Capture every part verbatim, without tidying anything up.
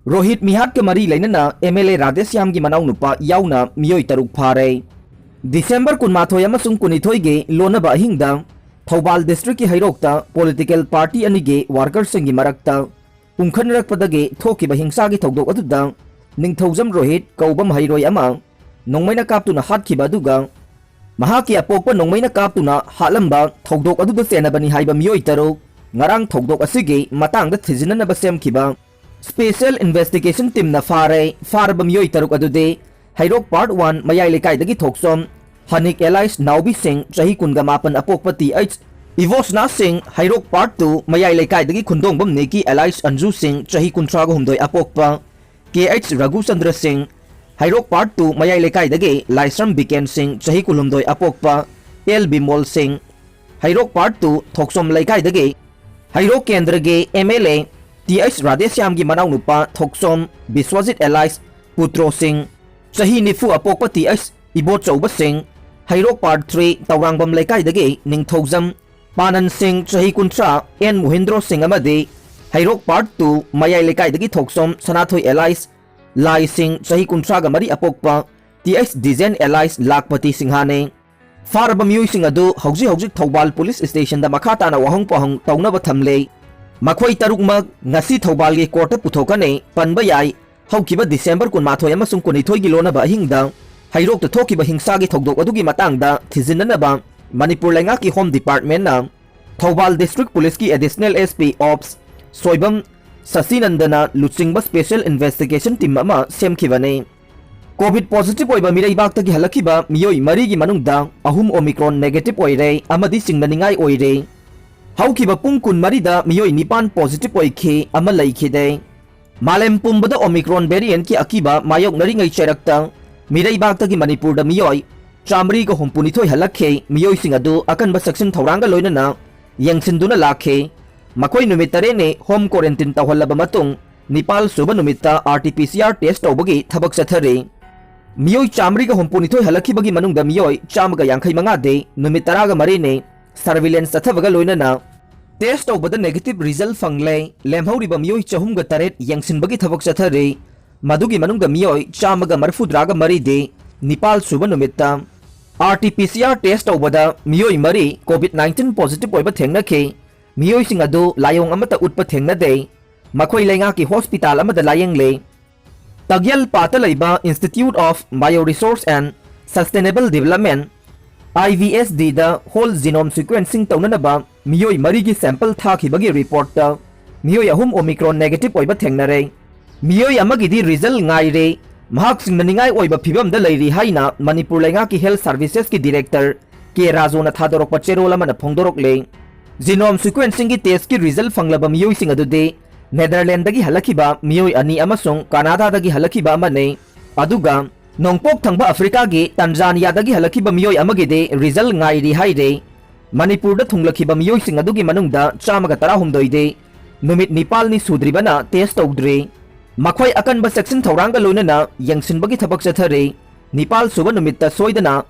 ꯔꯣꯍꯤꯠ ꯃꯤꯍꯥꯠꯀ ꯃꯔꯤ ꯂꯩꯅꯅ M L ꯑꯦ ꯔꯥꯙꯦꯁ꯭ꯌꯥꯝꯒꯤ ꯃꯅꯥꯎꯅꯨꯄꯥ ꯌꯥꯎꯅ ꯃꯤꯑꯣꯏ ꯇꯔꯨꯛ ꯐꯥꯔꯦ꯫ ꯗꯤꯁꯦꯝꯕꯔ ꯀꯨꯟꯃꯥꯊꯣꯏ ꯑꯃꯁꯨꯡ ꯀꯨꯟꯅꯤꯊꯣꯏꯒꯤ ꯂꯣꯟꯅꯕ ꯑꯍꯤꯡꯗ ꯊꯧꯕꯥꯜ ꯗꯤꯁꯇ꯭ꯔꯤꯛꯀꯤ ꯍꯩꯔꯣꯛꯇ ꯄꯣꯂꯤꯇꯤꯀꯦꯜ ꯄꯥꯔꯇꯤ ꯑꯅꯤꯒꯤ ꯋꯥꯔꯀꯔꯁꯤꯡꯒꯤ ꯃꯔꯛꯇ ꯎꯪꯈꯠꯅꯔꯛꯄꯗꯒꯤ ꯊꯣꯛꯈꯤꯕ ꯍꯤꯡꯁꯥꯒꯤ ꯊꯧꯗꯣꯛ ꯑꯗꯨꯗ ꯅꯤꯡꯊꯧꯖꯝ ꯔꯣꯍꯤꯠ ꯀꯧꯕ ꯃꯍꯩꯔꯣꯏ ꯑꯃ ꯅꯣꯡꯃꯩꯅ ꯀꯥꯞꯇꯨꯅ ꯍꯥꯠꯈꯤꯕ ꯑꯗꯨꯒ ꯃꯍꯥꯛꯀꯤ ꯑꯄꯣꯛꯄ ꯅꯣꯡꯃꯩꯅ ꯀꯥꯞꯇꯨꯅ ꯍꯥꯠꯂꯝꯕ ꯊꯧꯗꯣꯛ ꯑꯗꯨꯗ ꯆꯦꯟꯅꯕꯅꯤ ꯍꯥꯏꯕ ꯃꯤꯑꯣꯏ ꯇꯔꯨꯛ ꯉꯔꯥꯡ ꯊꯧꯗꯣꯛ ꯑꯁꯤꯒꯤ ꯃꯇꯥꯡꯗ ꯊꯤꯖꯤꯟꯅꯅꯕ ꯁꯦꯝꯈꯤꯕ ꯁ꯭ꯄꯦꯁꯤꯌꯦꯜ ꯏꯟꯚꯦꯁꯇꯤꯒꯦꯁꯟ ꯇꯤꯝꯅ ꯐꯥꯔꯦ꯫ ꯐꯥꯔꯕ ꯃꯤꯑꯣꯏ ꯇꯔꯨꯛ ꯑꯗꯨꯗꯤ ꯍꯩꯔꯣꯛ ꯄꯥꯔꯠ ꯋꯥꯟ ꯃꯌꯥꯏ ꯂꯩꯀꯥꯏꯗꯒꯤ ꯊꯣꯛꯆꯣꯝ ꯍꯅꯤꯛ ꯑꯦꯂꯥꯏꯁ ꯅꯥꯎꯕꯤ ꯁꯤꯡ, ꯆꯍꯤ ꯀꯨꯟꯒ ꯃꯥꯄꯟ, ꯑꯄꯣꯛꯄ ꯇꯤ ꯑꯩꯆ ꯏꯕꯣꯁꯅꯥ ꯁꯤꯡ, ꯍꯩꯔꯣꯛ ꯄꯥꯔꯠ ꯇꯨ ꯃꯌꯥꯏ ꯂꯩꯀꯥꯏꯗꯒꯤ ꯈꯨꯟꯗꯣꯡꯕꯝ ꯅꯤꯀꯤ ꯑꯦꯂꯥꯏꯁ ꯑꯟꯖꯨ ꯁꯤꯡ, ꯆꯍꯤ ꯀꯨꯟꯊ꯭ꯔꯥꯒ ꯍꯨꯝꯗꯣꯏ, ꯑꯄꯣꯛꯄ ꯀꯦ ꯑꯩꯆ ꯔꯘꯨꯆꯟꯗ꯭ꯔ ꯁꯤꯡ, ꯍꯩꯔꯣꯛ ꯄꯥꯔꯠ ꯇꯨ ꯃꯌꯥꯏ ꯂꯩꯀꯥꯏꯗꯒꯤ ꯂꯥꯏꯁ꯭ꯔꯝ ꯕꯤꯀꯦꯟ ꯁꯤꯡ, ꯆꯍꯤ ꯀꯨꯟꯍꯨꯝꯗꯣꯏ, ꯑꯄꯣꯛꯄ ꯑꯦꯜ ꯕꯤꯃꯣꯜ ꯁꯤꯡ, ꯍꯩꯔꯣꯛ ꯄꯥꯔꯠ ꯇꯨ ꯊꯣꯛꯆꯣꯝ ꯂꯩꯀꯥꯏꯗꯒꯤ ꯍꯩꯔꯣꯛ ꯀꯦꯟꯗ꯭ꯔꯒꯤ M L A T H ꯔꯥꯙꯦꯁ꯭ꯌꯥꯝꯒꯤ ꯃꯅꯥꯎꯅꯨꯄꯥ ꯊꯣꯛꯆꯣꯝ ꯕꯤꯁ꯭ꯋꯖꯤꯠ ꯑꯦꯂꯥꯏꯁ ꯄꯨꯇ꯭ꯔꯣ ꯁꯤꯡ, ꯆꯍꯤ ꯅꯤꯐꯨ, ꯑꯄꯣꯛꯄ ꯇꯤ ꯑꯩꯆ ꯏꯕꯣꯆꯧꯕ ꯁꯤꯡ, ꯍꯩꯔꯣꯛ ꯄꯥꯔꯠ ꯊ꯭ꯔꯤ ꯇꯧꯔꯥꯡꯕꯝ ꯂꯩꯀꯥꯏꯗꯒꯤ ꯅꯤꯡꯊꯧꯖꯝ ꯄꯥꯅꯟ ꯁꯤꯡ, ꯆꯍꯤ ꯀꯨꯟꯊ꯭ꯔꯥ, ꯑꯦꯟ ꯃꯣꯍꯤꯟꯗ꯭ꯔꯣ ꯁꯤꯡ ꯑꯃꯗꯤ ꯍꯩꯔꯣꯛ ꯄꯥꯔꯠ ꯇꯨ ꯃꯌꯥꯏ ꯂꯩꯀꯥꯏꯗꯒꯤ ꯊꯣꯛꯆꯣꯝ ꯁꯅꯥꯊꯣꯏ ꯑꯦꯂꯥꯏꯁ ꯂꯥꯏ ꯁꯤꯡ, ꯆꯍꯤ ꯀꯨꯟꯊ꯭ꯔꯥꯒ ꯃꯔꯤ, ꯑꯄꯣꯛꯄ ꯇꯤ ꯑꯩꯆ ꯗꯤꯖꯦꯟ ꯑꯦꯂꯥꯏꯁ ꯂꯥꯛꯄꯇꯤ ꯁꯤꯡꯍꯥꯅꯤ꯫ ꯐꯥꯔꯕ ꯃꯤꯑꯣꯏꯁꯤꯡ ꯑꯗꯨ ꯍꯧꯖꯤꯛ ꯍꯧꯖꯤꯛ ꯊꯧꯕꯥꯜ ꯄꯨꯂꯤꯁ ꯁ꯭ꯇꯦꯁꯟꯗ ꯃꯈꯥ ꯇꯥꯅ ꯋꯥꯍꯪ ꯄꯥꯎꯍꯪ ꯇꯧꯅꯕ ꯊꯝꯂꯦ꯫ ꯃꯈꯣꯏ ꯇꯔꯨꯛꯃꯛ ꯉꯁꯤ ꯊꯧꯕꯥꯜꯒꯤ ꯀꯣꯔꯠꯇ ꯄꯨꯊꯣꯛꯀꯅꯤ꯫ ꯄꯟꯕ ꯌꯥꯏ, ꯍꯧꯈꯤꯕ ꯗꯤꯁꯦꯝꯕꯔ ꯀꯨꯟꯃꯥꯊꯣꯏ ꯑꯃꯁꯨꯡ ꯀꯨꯟꯅꯤꯊꯣꯏꯒꯤ ꯂꯣꯟꯅꯕ ꯑꯍꯤꯡꯗ ꯍꯩꯔꯣꯛꯇ ꯊꯣꯛꯈꯤꯕ ꯍꯤꯡꯁꯥꯒꯤ ꯊꯧꯗꯣꯛ ꯑꯗꯨꯒꯤ ꯃꯇꯥꯡꯗ ꯊꯤꯖꯤꯟꯅꯅꯕ ꯃꯅꯤꯄꯨꯔ ꯂꯩꯉꯥꯛꯀꯤ ꯍꯣꯝ ꯗꯤꯄꯥꯔꯠꯃꯦꯟꯅ ꯊꯧꯕꯥꯜ ꯗꯤꯁꯇ꯭ꯔꯤꯛ ꯄꯨꯂꯤꯁꯀꯤ additional S P ops Soibam ꯁꯁꯤꯅꯟꯗꯅ ꯂꯨꯆꯤꯡꯕ ꯁ꯭ꯄꯦꯁꯤꯌꯦꯜ ꯏꯟꯚꯦꯁꯇꯤꯒꯦꯁꯟ ꯇꯤꯝ ꯑꯃ ꯁꯦꯝꯈꯤꯕꯅꯤ꯫ ꯀꯣꯚꯤꯗ ꯄꯣꯖꯤꯇꯤꯚ ꯑꯣꯏꯕ ꯃꯤꯔꯩꯕꯥꯛꯇꯒꯤ ꯍꯜꯂꯛꯈꯤꯕ ꯃꯤꯑꯣꯏ ꯃꯔꯤꯒꯤ ꯃꯅꯨꯡꯗ ꯑꯍꯨꯝ ꯑꯣꯃꯤꯀ꯭ꯔꯣꯟ ꯅꯦꯒꯦꯇꯤꯚ ꯑꯣꯏꯔꯦ ꯑꯃꯗꯤ ꯆꯤꯡꯅꯅꯤꯡꯉꯥꯏ ꯑꯣꯏꯔꯦ꯫ ꯍꯧꯈꯤꯕ ꯄꯨꯡ ꯀꯨꯟꯃꯔꯤꯗ ꯃꯤꯑꯣꯏ ꯅꯤꯄꯥꯟ ꯄꯣꯖꯤꯇꯤꯚ ꯑꯣꯏꯈꯤ, ꯑꯃ ꯂꯩꯈꯤꯗꯦ꯫ ꯃꯥꯂꯦꯝ ꯄꯨꯝꯕꯗ ꯑꯣꯃꯤꯀ꯭ꯔꯣꯟ ꯚꯦꯔꯤꯌꯦꯟꯠꯀꯤ ꯑꯀꯤꯕ ꯃꯥꯌꯣꯛꯅꯔꯤꯉꯩ ꯆꯩꯔꯛꯇ ꯃꯤꯔꯩꯕꯥꯛꯇꯒꯤ ꯃꯅꯤꯄꯨꯔꯗ ꯃꯤꯑꯣꯏ ꯆꯥꯃꯔꯤꯒ ꯍꯨꯝꯐꯨꯅꯤꯊꯣꯏ ꯍꯜꯂꯛꯈꯤ꯫ ꯃꯤꯑꯣꯏꯁꯤꯡ ꯑꯗꯨ ꯑꯀꯟꯕ ꯆꯦꯛꯁꯤꯟ ꯊꯧꯔꯥꯡꯒ ꯂꯣꯏꯅꯅ ꯌꯦꯡꯁꯤꯟꯗꯨꯅ ꯂꯥꯛꯈꯤ꯫ ꯃꯈꯣꯏ ꯅꯨꯃꯤꯠ ꯇꯔꯦꯠꯅꯤ ꯍꯣꯝ ꯀ꯭ꯋꯥꯔꯦꯟꯇꯤꯟ ꯇꯧꯍꯜꯂꯕ ꯃꯇꯨꯡ ꯅꯤꯄꯥꯜ ꯁꯨꯕ ꯅꯨꯃꯤꯠꯇ R T P C R test ꯇꯧꯕꯒꯤ ꯊꯕꯛ ꯆꯠꯊꯔꯤ꯫ ꯃꯤꯑꯣꯏ ꯆꯥꯃꯔꯤꯒ ꯍꯨꯝꯐꯨꯅꯤꯊꯣꯏ ꯍꯜꯂꯛꯈꯤꯕꯒꯤ ꯃꯅꯨꯡꯗ ꯃꯤꯑꯣꯏ ꯆꯥꯝꯃꯒ ꯌꯥꯡꯈꯩ ꯃꯉꯥꯗꯤ ꯅꯨꯃꯤꯠ ꯇꯔꯥꯒ ꯃꯔꯤꯅꯤ ꯁꯔꯚꯤꯂꯦꯟꯁ ꯆꯠꯊꯕꯒ ꯂꯣꯏꯅꯅ Test ꯇꯧꯕꯗ negative result ꯐꯪꯂꯦ꯫ ꯂꯦꯝꯍꯧꯔꯤꯕ ꯃꯤꯑꯣꯏ ꯆꯍꯨꯝꯒ ꯇꯔꯦꯠ ꯌꯦꯡꯁꯤꯟꯕꯒꯤ ꯊꯕꯛ ꯆꯠꯊꯔꯤ꯫ ꯃꯗꯨꯒꯤ ꯃꯅꯨꯡꯗ ꯃꯤꯑꯣꯏ ꯆꯥꯝꯃꯒ ꯃꯔꯤꯐꯨꯇꯔꯥꯒ ꯃꯔꯤꯗꯤ ꯅꯤꯄꯥꯜ ꯁꯨꯕ ꯅꯨꯃꯤꯠꯇ R T P C R test ꯇꯧꯕꯗ ꯃꯤꯑꯣꯏ ꯃꯔꯤ COVID nineteen positive ꯑꯣꯏꯕ ꯊꯦꯡꯅꯈꯤ꯫ ꯃꯤꯑꯣꯏꯁꯤꯡ ꯑꯗꯨ ꯂꯥꯏꯑꯣꯡ ꯑꯃꯠꯇ ꯎꯠꯄ ꯊꯦꯡꯅꯗꯦ꯫ ꯃꯈꯣꯏ ꯂꯩꯉꯥꯛꯀꯤ hospital ꯑꯃꯗ ꯂꯥꯌꯦꯡꯂꯦ꯫ ꯇꯒ꯭ꯌꯜꯄꯥꯠꯇ ꯂꯩꯕ Institute of Bioresource and Sustainable Development, I B S D the whole genome sequencing ꯇꯧꯅꯅꯕ ꯃꯤꯑꯣꯏ ꯃꯔꯤꯒꯤ sample ꯊꯥꯈꯤꯕꯒꯤ reportꯇ ꯃꯤꯑꯣꯏ ꯑꯍꯨꯝ Omicron negative ꯑꯣꯏꯕ ꯊꯦꯡꯅꯔꯦ꯫ ꯃꯤꯑꯣꯏ ꯑꯃꯒꯤꯗꯤ result ꯉꯥꯏꯔꯦ꯫ ꯃꯍꯥꯛ ꯆꯤꯡꯅꯅꯤꯡꯉꯥꯏ ꯑꯣꯏꯕ ꯐꯤꯚꯝꯗ ꯂꯩꯔꯤ ꯍꯥꯏꯅ ꯃꯅꯤꯄꯨꯔ ꯂꯩꯉꯥꯛꯀꯤ Health Servicesꯀꯤ director ꯀꯦ ꯔꯥꯖꯨꯅ ꯊꯥꯗꯣꯔꯛꯄ ꯆꯦꯔꯣꯜ ꯑꯃꯅ ꯐꯣꯡꯗꯣꯔꯛꯂꯦ꯫ Genome sequencingꯒꯤ testꯀꯤ result ꯐꯪꯂꯕ ꯃꯤꯑꯣꯏꯁꯤꯡ ꯑꯗꯨꯗꯤ ꯅꯦꯗꯔꯂꯦꯟꯗꯒꯤ ꯍꯜꯂꯛꯈꯤꯕ ꯃꯤꯑꯣꯏ ꯑꯅꯤ ꯑꯃꯁꯨꯡ ꯀꯅꯥꯗꯥꯗꯒꯤ ꯍꯜꯂꯛꯈꯤꯕ ꯑꯃꯅꯤ꯫ ꯑꯗꯨꯒ ꯅꯣꯡꯄꯣꯛ ꯊꯪꯕ ꯑꯐ꯭ꯔꯤꯀꯥꯒꯤ ꯇꯟꯖꯥꯅꯤꯌꯥꯗꯒꯤ ꯍꯜꯂꯛꯈꯤꯕ ꯃꯤꯑꯣꯏ ꯑꯃꯒꯤꯗꯤ result ꯉꯥꯏꯔꯤ ꯍꯥꯏꯔꯤ꯫ ꯃꯅꯤꯄꯨꯔꯗ ꯊꯨꯡꯂꯛꯈꯤꯕ ꯃꯤꯑꯣꯏꯁꯤꯡ ꯑꯗꯨꯒꯤ ꯃꯅꯨꯡꯗ ꯆꯥꯝꯃꯒ ꯇꯔꯥꯍꯨꯝꯗꯣꯏꯗꯤ ꯅꯨꯃꯤꯠ ꯅꯤꯄꯥꯜꯅꯤ ꯁꯨꯗ꯭ꯔꯤꯕꯅ test ꯇꯧꯗ꯭ꯔꯤ꯫ ꯃꯈꯣꯏ ꯑꯀꯟꯕ ꯆꯦꯛꯁꯤꯟ ꯊꯧꯔꯥꯡꯒ ꯂꯣꯏꯅꯅ ꯌꯦꯡꯁꯤꯟꯕꯒꯤ ꯊꯕꯛ ꯆꯠꯊꯔꯤ꯫ ꯅꯤꯄꯥꯜ ꯁꯨꯕ ꯅꯨꯃꯤꯠꯇ ꯁꯣꯏꯗꯅ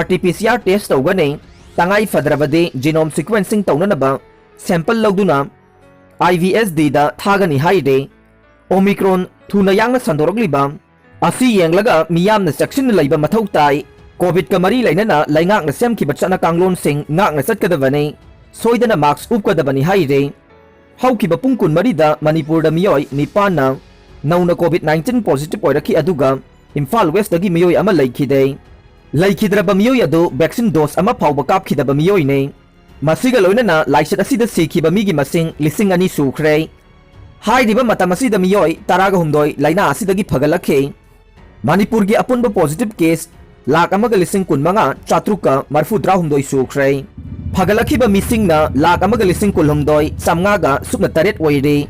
R T P C R test ꯇꯧꯒꯅꯤ꯫ ꯇꯉꯥꯏ ꯐꯗ꯭ꯔꯕꯗꯤ genome sequencing ꯇꯧꯅꯅꯕ sample ꯂꯧꯗꯨꯅ I B S D ꯗ ꯊꯥꯒꯅꯤ ꯍꯥꯏꯔꯤ꯫ Omicron ꯊꯨꯅ ꯌꯥꯡꯅ ꯁꯟꯗꯣꯔꯛꯂꯤꯕ ꯑꯁꯤ ꯌꯦꯡꯂꯒ ꯃꯤꯌꯥꯝꯅ ꯆꯦꯛꯁꯤꯟꯅ ꯂꯩꯕ ꯃꯊꯧ ꯇꯥꯏ꯫ COVIDꯀ ꯃꯔꯤ ꯂꯩꯅꯅ ꯂꯩꯉꯥꯛꯅ ꯁꯦꯝꯈꯤꯕ ꯆꯠꯅ ꯀꯥꯡꯂꯣꯟꯁꯤꯡ ꯉꯥꯛꯅ ꯆꯠꯀꯗꯕꯅꯤ꯫ ꯁꯣꯏꯗꯅ mask ꯎꯞꯀꯗꯕꯅꯤ ꯍꯥꯏꯔꯤ꯫ ꯍꯧꯈꯤꯕ ꯄꯨꯡ ꯀꯨꯟꯃꯔꯤꯗ ꯃꯅꯤꯄꯨꯔꯗ ꯃꯤꯑꯣꯏ ꯅꯤꯄꯥꯟꯅ ꯅꯧꯅ COVID nineteen positive ꯑꯣꯏꯔꯛꯈꯤ, ꯑꯗꯨꯒ ꯏꯝꯐꯥꯜ Westꯇꯒꯤ ꯃꯤꯑꯣꯏ ꯑꯃ ꯂꯩꯈꯤꯗꯦ꯫ ꯂꯩꯈꯤꯗ꯭ꯔꯕ ꯃꯤꯑꯣꯏ ꯑꯗꯨ vaccine dose ꯑꯃ ꯐꯥꯎꯕ ꯀꯥꯞꯈꯤꯗꯕ ꯃꯤꯑꯣꯏꯅꯤ꯫ ꯃꯁꯤꯒ ꯂꯣꯏꯅꯅ ꯂꯥꯏꯆꯠ ꯑꯁꯤꯗ ꯁꯤꯈꯤꯕ ꯃꯤꯒꯤ ꯃꯁꯤꯡ ꯂꯤꯁꯤꯡ ꯑꯅꯤ ꯁꯨꯈ꯭ꯔꯦ꯫ ꯍꯥꯏꯔꯤꯕ ꯃꯇꯝ ꯑꯁꯤꯗ ꯃꯤꯑꯣꯏ ꯇꯔꯥꯒ ꯍꯨꯝꯗꯣꯏ ꯂꯥꯏꯅꯥ ꯑꯁꯤꯗꯒꯤ ꯐꯒꯠꯂꯛꯈꯤ꯫ ꯃꯅꯤꯄꯨꯔꯒꯤ ꯑꯄꯨꯟꯕ positive case ꯂꯥꯈ ꯑꯃꯒ ꯂꯤꯁꯤꯡ ꯀꯨꯟꯃꯉꯥ ꯆꯥꯇ꯭ꯔꯨꯛꯀ ꯃꯔꯤꯐꯨꯇꯔꯥꯍꯨꯝꯗꯣꯏ ꯁꯨꯈ꯭ꯔꯦ꯫ ꯐꯒꯠꯂꯛꯈꯤꯕ ꯃꯤꯁꯤꯡꯅ ꯂꯥꯈ ꯑꯃꯒ ꯂꯤꯁꯤꯡ ꯀꯨꯟꯍꯨꯝꯗꯣꯏ ꯆꯥꯝꯃꯉꯥꯒ ꯁꯨꯞꯅ ꯇꯔꯦꯠ ꯑꯣꯏꯔꯦ꯫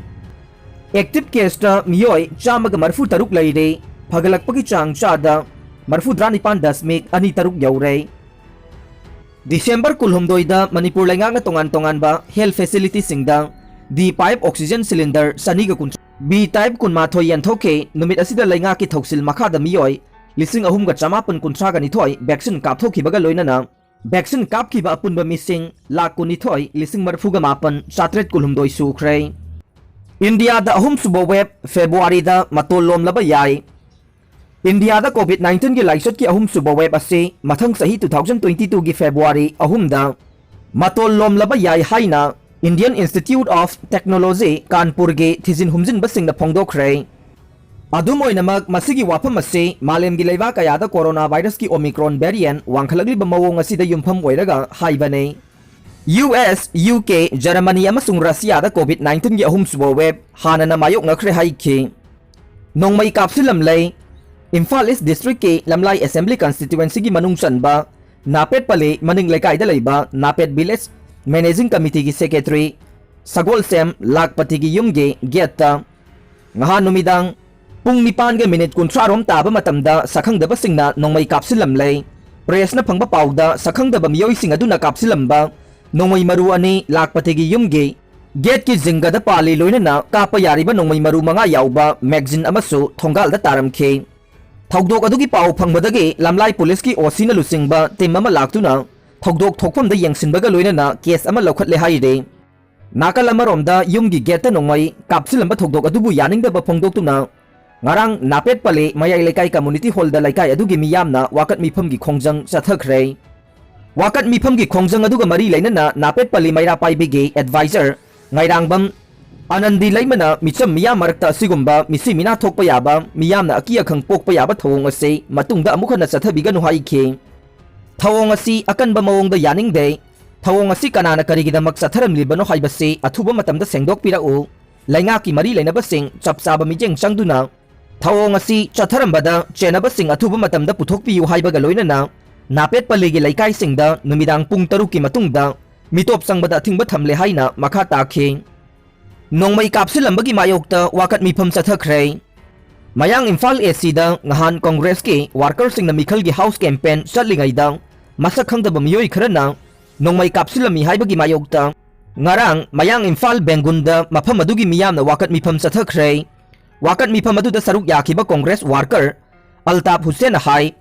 Active caseꯇ ꯃꯤꯑꯣꯏ ꯆꯥꯝꯃꯒ ꯃꯔꯤꯐꯨꯇꯔꯨꯛ ꯂꯩꯔꯦ꯫ ꯐꯒꯠꯂꯛꯄꯒꯤ ꯆꯥꯡ ꯆꯥꯗ ꯃꯔꯤꯐꯨꯇꯔꯥꯅꯤꯄꯥꯟ ꯗꯁꯃꯤꯛ ꯑꯅꯤ ꯇꯔꯨꯛ ꯌꯧꯔꯦ꯫ December ꯀꯨꯟꯍꯨꯝꯗꯣꯏꯗ ꯃꯅꯤꯄꯨꯔ ꯂꯩꯉꯥꯛꯅ ꯇꯣꯉꯥꯟ ꯇꯣꯉꯥꯟꯕ health facilityꯁꯤꯡꯗ D pipe oxygen cylinder ꯆꯅꯤꯒ ꯀꯨꯟꯊ꯭ꯔꯥ, B type ꯀꯨꯟꯃꯥꯊꯣꯏ ꯌꯦꯟꯊꯣꯛꯈꯤ꯫ ꯅꯨꯃꯤꯠ ꯑꯁꯤꯗ ꯂꯩꯉꯥꯛꯀꯤ ꯊꯧꯁꯤꯜ ꯃꯈꯥꯗ ꯃꯤꯑꯣꯏ ꯂꯤꯁꯤꯡ ꯑꯍꯨꯝꯒ ꯆꯃꯥꯄꯟ ꯀꯨꯟꯊ꯭ꯔꯥꯒ ꯅꯤꯊꯣꯏ vaccine ꯀꯥꯞꯊꯣꯛꯈꯤꯕꯒ ꯂꯣꯏꯅꯅ ꯚꯦꯛꯁꯤꯟ ꯀꯥꯞꯈꯤꯕ ꯑꯄꯨꯟꯕ ꯃꯤꯁꯤꯡ ꯂꯥꯈ ꯀꯨꯟꯅꯤꯊꯣꯏ ꯂꯤꯁꯤꯡ ꯃꯔꯤꯐꯨꯒ ꯃꯥꯄꯟ ꯆꯥꯇ꯭ꯔꯦꯠ ꯀꯨꯟꯍꯨꯝꯗꯣꯏ ꯁꯨꯈ꯭ꯔꯦ꯫ ꯏꯟꯗꯤꯌꯥꯗ ꯑꯍꯨꯝꯁꯨꯕ ꯋꯦꯕ ꯐꯦꯕ꯭ꯔꯨꯋꯥꯔꯤꯗ ꯃꯇꯣꯟ ꯂꯣꯝꯂꯕ ꯌꯥꯏ꯫ ꯏꯟꯗꯤꯌꯥꯗ ꯀꯣꯚꯤꯗ ꯅꯥꯏꯟꯇꯤꯟꯒꯤ ꯂꯥꯏꯆꯠꯀꯤ ꯑꯍꯨꯝꯁꯨꯕ ꯋꯦꯕ ꯑꯁꯤ ꯃꯊꯪ ꯆꯍꯤ two thousand twenty twoꯒꯤ ꯐꯦꯕ꯭ꯔꯨꯋꯥꯔꯤ ꯑꯍꯨꯝꯗ ꯃꯇꯣꯟ ꯂꯣꯝꯂꯕ ꯌꯥꯏ ꯍꯥꯏꯅ Indian Institute of Technology ꯀꯥꯟꯄꯨꯔꯒꯤ ꯊꯤꯖꯤꯟ ꯍꯨꯝꯖꯤꯟꯕꯁꯤꯡꯅ ꯐꯣꯡꯗꯣꯛꯈ꯭ꯔꯦ꯫ ꯑꯗꯨꯝ ꯑꯣꯏꯅꯃꯛ, ꯃꯁꯤꯒꯤ ꯋꯥꯐꯝ ꯑꯁꯤ ꯃꯥꯂꯦꯝꯒꯤ ꯂꯩꯕꯥꯛ ꯀꯌꯥꯗ ꯀꯣꯔꯣꯅꯥ ꯚꯥꯏꯔꯁꯀꯤ ꯑꯣꯃꯤꯀ꯭ꯔꯣꯟ ꯚꯦꯔꯤꯌꯦꯟ ꯋꯥꯡꯈꯠꯂꯛꯂꯤꯕ ꯃꯑꯣꯡ ꯑꯁꯤꯗ ꯌꯨꯝꯐꯝ ꯑꯣꯏꯔꯒ ꯍꯥꯏꯕꯅꯤ꯫ U S, U K, Germany ꯑꯃꯁꯨꯡ ꯔꯁꯤꯌꯥꯗ ꯀꯣꯚꯤꯗ ꯅꯥꯏꯟꯇꯤꯟꯒꯤ ꯑꯍꯨꯝꯁꯨꯕ ꯋꯦꯕ ꯍꯥꯟꯅꯅ ꯃꯥꯌꯣꯛꯅꯈ꯭ꯔꯦ ꯍꯥꯏꯈꯤ꯫ ꯅꯣꯡꯃꯩ ꯀꯥꯞꯁꯤꯜꯂꯝꯂꯦ꯫ ꯏꯝꯐꯥꯜ ꯏꯁ ꯗꯤꯁꯇ꯭ꯔꯤꯛꯀꯤ ꯂꯝꯂꯥꯏ ꯑꯦꯁꯦꯝꯕ꯭ꯂꯤ ꯀꯟꯁꯇꯤꯇ꯭ꯋꯦꯟꯁꯤꯒꯤ ꯃꯅꯨꯡ ꯆꯟꯕ ꯅꯥꯄꯦꯠ ꯄꯂꯦ ꯃꯅꯤꯡ ꯂꯩꯀꯥꯏꯗ ꯂꯩꯕ ꯅꯥꯄꯦꯠ ꯚꯤꯂꯦꯖ ꯃꯦꯅꯦꯖꯤꯡ ꯀꯃꯤꯇꯤꯒꯤ ꯁꯦꯀ꯭ꯔꯦꯇꯔꯤ ꯁꯒꯣꯜꯁꯦꯝ ꯂꯥꯛꯄꯇꯤꯒꯤ ꯌꯨꯝꯒꯤ ꯒꯦꯠꯇ ꯉꯍꯥꯟ ꯅꯨꯃꯤꯗꯥꯡ ꯄꯨꯡ ꯅꯤꯄꯥꯟꯒ ꯃꯤꯅꯤꯠ ꯀꯨꯟꯊ꯭ꯔꯥ ꯔꯣꯝ ꯇꯥꯕ ꯃꯇꯝꯗ ꯁꯛꯈꯪꯗꯕꯁꯤꯡꯅ ꯅꯣꯡꯃꯩ ꯀꯥꯞꯁꯤꯜꯂꯝꯂꯦ꯫ ꯄ꯭ꯔꯦꯁꯅ ꯐꯪꯕ ꯄꯥꯎꯗ ꯁꯛꯈꯪꯗꯕ ꯃꯤꯑꯣꯏꯁꯤꯡ ꯑꯗꯨꯅ ꯀꯥꯞꯁꯤꯜꯂꯝꯕ ꯅꯣꯡꯃꯩ ꯃꯔꯨ ꯑꯅꯤ ꯂꯥꯛꯄꯇꯤꯒꯤ ꯌꯨꯝꯒꯤ ꯒꯦꯠꯀꯤ ꯖꯤꯡꯒꯗ ꯄꯥꯜꯂꯤ, ꯂꯣꯏꯅꯅ ꯀꯥꯞꯄ ꯌꯥꯔꯤꯕ ꯅꯣꯡꯃꯩ ꯃꯔꯨ ꯃꯉꯥ ꯌꯥꯎꯕ ꯃꯦꯒꯖꯤꯟ ꯑꯃꯁꯨ ꯊꯣꯡꯒꯥꯜꯗ ꯇꯥꯔꯝꯈꯤ꯫ ꯊꯧꯗꯣꯛ ꯑꯗꯨꯒꯤ ꯄꯥꯎ ꯐꯪꯕꯗꯒꯤ ꯂꯝꯂꯥꯏ ꯄꯨꯂꯤꯁꯀꯤ ꯑꯣ ꯁꯤꯅ ꯂꯨꯆꯤꯡꯕ ꯇꯤꯝ ꯑꯃ ꯂꯥꯛꯇꯨꯅ ꯊꯧꯗꯣꯛ ꯊꯣꯛꯐꯝꯗ ꯌꯦꯡꯁꯤꯟꯕꯒ ꯂꯣꯏꯅꯅ ꯀꯦꯁ ꯑꯃ ꯂꯧꯈꯠꯂꯦ ꯍꯥꯏꯔꯤ꯫ ꯅꯥꯀꯜ ꯑꯃꯔꯣꯝꯗ ꯌꯨꯝꯒꯤ ꯒꯦꯠꯇ ꯅꯣꯡꯃꯩ ꯀꯥꯞꯁꯤꯜꯂꯝꯕ ꯊꯧꯗꯣꯛ ꯑꯗꯨꯕꯨ ꯌꯥꯅꯤꯡꯗꯕ ꯐꯣꯡꯗꯣꯛꯇꯨꯅ ꯉꯔꯥꯡ ꯅꯥꯄꯦꯠ ꯄꯂꯦ ꯃꯌꯥꯏ ꯂꯩꯀꯥꯏ ꯀꯝꯃꯨꯅꯤꯇꯤ ꯍꯣꯜꯗ ꯂꯩꯀꯥꯏ ꯑꯗꯨꯒꯤ ꯃꯤꯌꯥꯝꯅ ꯋꯥꯀꯠ ꯃꯤꯐꯝꯒꯤ ꯈꯣꯡꯖꯪ ꯆꯠꯊꯈ꯭ꯔꯦ꯫ ꯋꯥꯀꯠ ꯃꯤꯐꯝꯒꯤ ꯈꯣꯡꯖꯪ ꯑꯗꯨꯒ ꯃꯔꯤ ꯂꯩꯅꯅ ꯅꯥꯄꯦꯠ ꯄꯂꯦ ꯃꯩꯔꯥ ꯄꯥꯏꯕꯤꯒꯤ ꯑꯦꯗꯚꯥꯏꯖꯔ ꯉꯥꯏꯔꯥꯡꯕꯝ ꯑꯅꯟꯗꯤ ꯂꯩꯃꯅ ꯃꯤꯆꯝ ꯃꯤꯌꯥꯝ ꯃꯔꯛꯇ ꯑꯁꯤꯒꯨꯝꯕ ꯃꯤꯁꯤ ꯃꯤꯅꯥ ꯊꯣꯛꯄ ꯌꯥꯕ, ꯃꯤꯌꯥꯝꯅ ꯑꯀꯤ ꯑꯈꯪ ꯄꯣꯛꯄ ꯌꯥꯕ ꯊꯧꯑꯣꯡ ꯑꯁꯤ ꯃꯇꯨꯡꯗ ꯑꯃꯨꯛ ꯍꯟꯅ ꯆꯠꯊꯕꯤꯒꯅꯨ ꯍꯥꯏꯈꯤ꯫ ꯊꯧꯑꯣꯡ ꯑꯁꯤ ꯑꯀꯟꯕ ꯃꯑꯣꯡꯗ ꯌꯥꯅꯤꯡꯗꯦ꯫ ꯊꯧꯑꯣꯡ ꯑꯁꯤ ꯀꯅꯥꯅ ꯀꯔꯤꯒꯤꯗꯃꯛ ꯆꯠꯊꯔꯝꯂꯤꯕꯅꯣ ꯍꯥꯏꯕꯁꯤ ꯑꯊꯨꯕ ꯃꯇꯝꯗ ꯁꯦꯡꯗꯣꯛꯄꯤꯔꯛꯎ꯫ ꯂꯩꯉꯥꯛꯀꯤ ꯃꯔꯤ ꯂꯩꯅꯕꯁꯤꯡ ꯆꯞ ꯆꯥꯕ ꯃꯤꯠꯌꯦꯡ ꯆꯪꯗꯨꯅ ꯊꯧꯑꯣꯡ ꯑꯁꯤ ꯆꯠꯊꯔꯝꯕꯗ ꯆꯦꯟꯅꯕꯁꯤꯡ ꯑꯊꯨꯕ ꯃꯇꯝꯗ ꯄꯨꯊꯣꯛꯄꯤꯌꯨ ꯍꯥꯏꯕꯒ ꯂꯣꯏꯅꯅ ꯅꯥꯄꯦꯠ ꯄꯂꯦꯒꯤ ꯂꯩꯀꯥꯏꯁꯤꯡꯗ ꯅꯨꯃꯤꯗꯥꯡ ꯄꯨꯡ ꯇꯔꯨꯛꯀꯤ ꯃꯇꯨꯡꯗ ꯃꯤꯇꯣꯞ ꯆꯪꯕꯗ ꯑꯊꯤꯡꯕ ꯊꯝꯂꯦ ꯍꯥꯏꯅ ꯃꯈꯥ ꯇꯥꯈꯤ꯫ ꯅꯣꯡꯃꯩ ꯀꯥꯞꯁꯤꯜꯂꯝꯕꯒꯤ ꯃꯥꯌꯣꯛꯇ ꯋꯥꯀꯠ ꯃꯤꯐꯝ ꯆꯠꯊꯈ꯭ꯔꯦ꯫ ꯃꯌꯥꯡ ꯏꯝꯐꯥꯜ ꯑꯦ ꯁꯤꯗ ꯉꯍꯥꯟ ꯀꯣꯡꯒ꯭ꯔꯦꯁꯀꯤ ꯋꯥꯔꯀꯔꯁꯤꯡꯅ ꯃꯤꯈꯜꯒꯤ ꯍꯥꯎꯁ ꯀꯦꯝꯄꯦꯟ ꯆꯠꯂꯤꯉꯩꯗ ꯃꯁꯛ ꯈꯪꯗꯕ ꯃꯤꯑꯣꯏ ꯈꯔꯅ ꯅꯣꯡꯃꯩ ꯀꯥꯞꯁꯤꯜꯂꯝꯃꯤ ꯍꯥꯏꯕꯒꯤ ꯃꯥꯌꯣꯛꯇ ꯉꯔꯥꯡ ꯃꯌꯥꯡ ꯏꯝꯐꯥꯜ ꯕꯦꯡꯒꯨꯟꯗ ꯃꯐꯝ ꯑꯗꯨꯒꯤ ꯃꯤꯌꯥꯝꯅ ꯋꯥꯀꯠ ꯃꯤꯐꯝ ꯆꯠꯊꯈ꯭ꯔꯦ꯫ ꯋꯥꯀꯠ ꯃꯤꯐꯝ ꯑꯗꯨꯗ ꯁꯔꯨꯛ ꯌꯥꯈꯤꯕ ꯀꯣꯡꯒ꯭ꯔꯦꯁ ꯋꯥꯔꯀꯔ ꯑꯜꯇꯥꯞ ꯍꯨꯁꯦꯟꯅ ꯍꯥꯏ,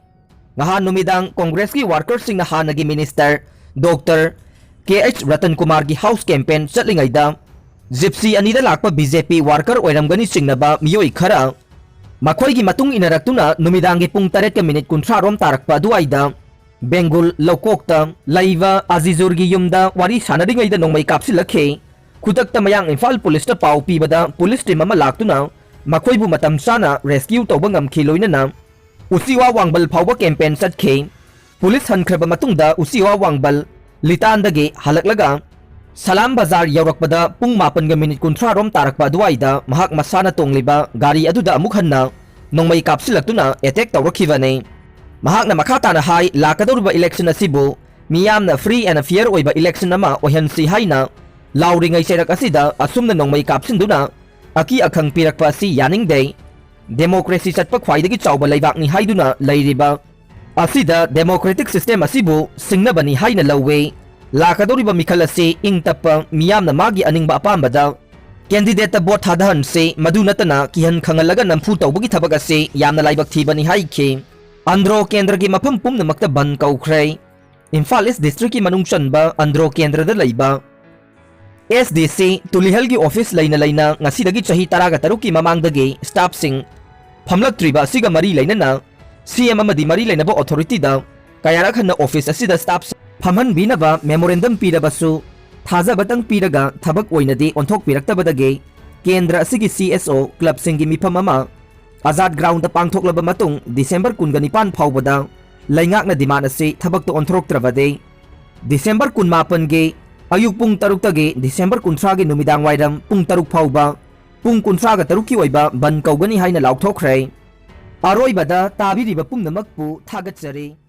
ꯅꯍꯥꯟ ꯅꯨꯃꯤꯗꯥꯡ ꯀꯣꯡꯒ꯭ꯔꯦꯁꯀꯤ ꯋꯥꯔꯀꯔꯁꯤꯡꯅ ꯍꯥꯟꯅꯒꯤ minister doctor K H Ratan ꯀꯨꯃꯥꯔꯒꯤ ꯍꯥꯎꯁ ꯀꯦꯝꯄꯦꯟ ꯆꯠꯂꯤꯉꯩꯗ ꯖꯤꯞꯁꯤ ꯑꯅꯤꯗ ꯂꯥꯛꯄ ꯕꯤ ꯖꯦ ꯄꯤ ꯋꯥꯔꯀꯔ ꯑꯣꯏꯔꯝꯒꯅꯤ ꯆꯤꯡꯅꯕ ꯃꯤꯑꯣꯏ ꯈꯔ ꯃꯈꯣꯏꯒꯤ ꯃꯇꯨꯡ ꯏꯟꯅꯔꯛꯇꯨꯅ ꯅꯨꯃꯤꯗꯥꯡꯒꯤ ꯄꯨꯡ ꯇꯔꯦꯠꯀ ꯃꯤꯅꯤꯠ ꯀꯨꯟꯊ꯭ꯔꯥ ꯔꯣꯝ ꯇꯥꯔꯛꯄ ꯑꯗꯨꯋꯥꯏꯗ ꯕꯦꯡꯒꯨꯜ ꯂꯧꯀꯣꯛꯇ ꯂꯩꯕ ꯑꯖꯤꯖꯨꯔꯒꯤ ꯌꯨꯝꯗ ꯋꯥꯔꯤ ꯁꯥꯟꯅꯔꯤꯉꯩꯗ ꯅꯣꯡꯃꯩ ꯀꯥꯞꯁꯤꯜꯂꯛꯈꯤ꯫ ꯈꯨꯗꯛꯇ ꯃꯌꯥꯡ ꯏꯝꯐꯥꯜ ꯄꯨꯂꯤꯁꯇ ꯄꯥꯎ ꯄꯤꯕꯗ ꯄꯨꯂꯤꯁ ꯇꯤꯝ ꯑꯃ ꯂꯥꯛꯇꯨꯅ ꯃꯈꯣꯏꯕꯨ ꯃꯇꯝ ꯆꯥꯅ ꯔꯦꯁꯀ꯭ꯌꯨ ꯇꯧꯕ ꯉꯝꯈꯤ꯫ ꯂꯣꯏꯅꯅ ꯎꯆꯤꯋꯥ ꯋꯥꯡꯕꯜ ꯐꯥꯎꯕ ꯀꯦꯝꯄꯦꯟ ꯆꯠꯈꯤ꯫ ꯄꯨꯂꯤꯁ ꯍꯟꯈ꯭ꯔꯕ ꯃꯇꯨꯡꯗ ꯎꯆꯤꯋꯥ ꯋꯥꯡꯕꯜ ꯂꯤꯇꯥꯟꯗꯒꯤ ꯍꯜꯂꯛꯂꯒ ꯁꯂꯥꯝ ꯕꯖꯥꯔ ꯌꯧꯔꯛꯄꯗ ꯄꯨꯡ ꯃꯥꯄꯟꯒ ꯃꯤꯅꯤꯠ ꯀꯨꯟꯊ꯭ꯔꯥ ꯔꯣꯝ ꯇꯥꯔꯛꯄ ꯑꯗꯨꯋꯥꯏꯗ ꯃꯍꯥꯛ ꯃꯁꯥꯅ ꯇꯣꯡꯂꯤꯕ ꯒꯥꯔꯤ ꯑꯗꯨꯗ ꯑꯃꯨꯛ ꯍꯟꯅ ꯅꯣꯡꯃꯩ ꯀꯥꯞꯁꯤꯜꯂꯛꯇꯨꯅ ꯑꯦꯇꯦꯛ ꯇꯧꯔꯛꯈꯤꯕꯅꯤ꯫ ꯃꯍꯥꯛꯅ ꯃꯈꯥ ꯇꯥꯅ ꯍꯥꯏ, ꯂꯥꯛꯀꯗꯧꯔꯤꯕ ꯏꯂꯦꯛꯁꯟ ꯑꯁꯤꯕꯨ ꯃꯤꯌꯥꯝꯅ ꯐ꯭ꯔꯤ ꯑꯦꯟ ꯐꯤꯌꯔ ꯑꯣꯏꯕ ꯏꯂꯦꯛꯁꯟ ꯑꯃ ꯑꯣꯏꯍꯟꯁꯤ ꯍꯥꯏꯅ ꯂꯥꯎꯔꯤꯉꯩ ꯆꯩꯔꯛ ꯑꯁꯤꯗ ꯑꯁꯨꯝꯅ ꯅꯣꯡꯃꯩ ꯀꯥꯞꯁꯤꯟꯗꯨꯅ ꯑꯀꯤ ꯑꯈꯪ ꯄꯤꯔꯛꯄ ꯑꯁꯤ ꯌꯥꯅꯤꯡꯗꯦ꯫ ꯗꯦꯃꯣꯀ꯭ꯔꯦꯁꯤ ꯆꯠꯄ ꯈ꯭ꯋꯥꯏꯗꯒꯤ ꯆꯥꯎꯕ ꯂꯩꯕꯥꯛꯅꯤ ꯍꯥꯏꯗꯨꯅ ꯂꯩꯔꯤꯕ ꯑꯁꯤꯗ ꯗꯦꯃꯣꯀ꯭ꯔꯦꯇꯤꯛ ꯁꯤꯁꯇꯦꯝ ꯑꯁꯤꯕꯨ ꯁꯤꯡꯅꯕꯅꯤ ꯍꯥꯏꯅ ꯂꯧꯋꯤ꯫ ꯂꯥꯛꯀꯗꯧꯔꯤꯕ ꯃꯤꯈꯜ ꯑꯁꯤ ꯏꯪ ꯇꯞꯄ ꯃꯤꯌꯥꯝꯅ ꯃꯥꯒꯤ ꯑꯅꯤꯡꯕ ꯑꯄꯥꯝꯕꯗ ꯀꯦꯟꯗꯤꯗꯦꯠꯇ ꯚꯣꯠ ꯊꯥꯗꯍꯟꯁꯤ, ꯃꯗꯨ ꯅꯠꯇꯅ ꯀꯤꯍꯟ ꯈꯪꯍꯜꯂꯒ ꯅꯝꯐꯨ ꯇꯧꯕꯒꯤ ꯊꯕꯛ ꯑꯁꯤ ꯌꯥꯝꯅ ꯂꯥꯏꯕꯛ ꯊꯤꯕꯅꯤ ꯍꯥꯏꯈꯤ꯫ ꯑꯟꯗ꯭ꯔꯣ ꯀꯦꯟꯗ꯭ꯔꯒꯤ ꯃꯐꯝ ꯄꯨꯝꯅꯃꯛꯇ ꯕꯟ ꯀꯧꯈ꯭ꯔꯦ꯫ ꯏꯝꯐꯥꯜ ꯏꯁ ꯗꯤꯁꯇ꯭ꯔꯤꯛꯀꯤ ꯃꯅꯨꯡ ꯆꯟꯕ ꯑꯟꯗ꯭ꯔꯣ ꯀꯦꯟꯗ꯭ꯔꯗ ꯂꯩꯕ ꯑꯦꯁ ꯗꯤ ꯁꯤ ꯇꯨꯂꯤꯍꯜꯒꯤ ꯑꯣꯐꯤꯁ ꯂꯩꯅ ꯂꯩꯅ ꯉꯁꯤꯗꯒꯤ ꯆꯍꯤ ꯇꯔꯥꯒ ꯇꯔꯨꯛꯀꯤ ꯃꯃꯥꯡꯗꯒꯤ ꯁ꯭ꯇꯥꯐꯁꯤꯡ ꯐꯝꯂꯛꯇ꯭ꯔꯤꯕ ꯑꯁꯤꯒ ꯃꯔꯤ ꯂꯩꯅꯅ ꯁꯤ ꯑꯦꯝ ꯑꯃꯗꯤ ꯃꯔꯤ ꯂꯩꯅꯕ ꯑꯣꯊꯣꯔꯤꯇꯤꯗ ꯀꯌꯥꯔꯛ ꯍꯟꯅ ꯑꯣꯐꯤꯁ ꯑꯁꯤꯗ ꯁ꯭ꯇꯥꯐ ꯐꯝꯍꯟꯕꯤꯅꯕ ꯃꯦꯃꯣꯔꯦꯟꯗꯝ ꯄꯤꯔꯕꯁꯨ ꯊꯥꯖꯕꯇꯪ ꯄꯤꯔꯒ ꯊꯕꯛ ꯑꯣꯏꯅꯗꯤ ꯑꯣꯟꯊꯣꯛꯄꯤꯔꯛꯇꯕꯗꯒꯤ ꯀꯦꯟꯗ꯭ꯔ ꯑꯁꯤꯒꯤ ꯁꯤ ꯑꯦꯁ ꯑꯣ ꯀ꯭ꯂꯕꯁꯤꯡꯒꯤ ꯃꯤꯐꯝ ꯑꯃ ꯑꯖꯥꯗ ꯒ꯭ꯔꯥꯎꯟꯗ ꯄꯥꯡꯊꯣꯛꯂꯕ ꯃꯇꯨꯡ ꯗꯤꯁꯦꯝꯕꯔ ꯀꯨꯟꯒ ꯅꯤꯄꯥꯟ ꯐꯥꯎꯕꯗ ꯂꯩꯉꯥꯛꯅ ꯗꯤꯃꯥꯟ ꯑꯁꯤ ꯊꯕꯛꯇ ꯑꯣꯟꯊꯣꯔꯛꯇ꯭ꯔꯕꯗꯤ ꯗꯤꯁꯦꯝꯕꯔ ꯀꯨꯟꯃꯥꯄꯟꯒꯤ ꯑꯌꯨꯛ ꯄꯨꯡ ꯇꯔꯨꯛꯇꯒꯤ ꯗꯤꯁꯦꯝꯕꯔ ꯀꯨꯟꯊ꯭ꯔꯥꯒꯤ ꯅꯨꯃꯤꯗꯥꯡ ꯋꯥꯏꯔꯝ ꯄꯨꯡ ꯇꯔꯨꯛ ꯐꯥꯎꯕ ꯄꯨꯡ ꯀꯨꯟꯊ꯭ꯔꯥꯒ ꯇꯔꯨꯛꯀꯤ ꯑꯣꯏꯕ ꯕꯟ ꯀꯧꯒꯅꯤ ꯍꯥꯏꯅ ꯂꯥꯎꯊꯣꯛꯈ꯭ꯔꯦ꯫ ꯑꯔꯣꯏꯕꯗ ꯇꯥꯕꯤꯔꯤꯕ ꯄꯨꯝꯅꯃꯛꯄꯨ ꯊꯥꯒꯠꯆꯔꯤ꯫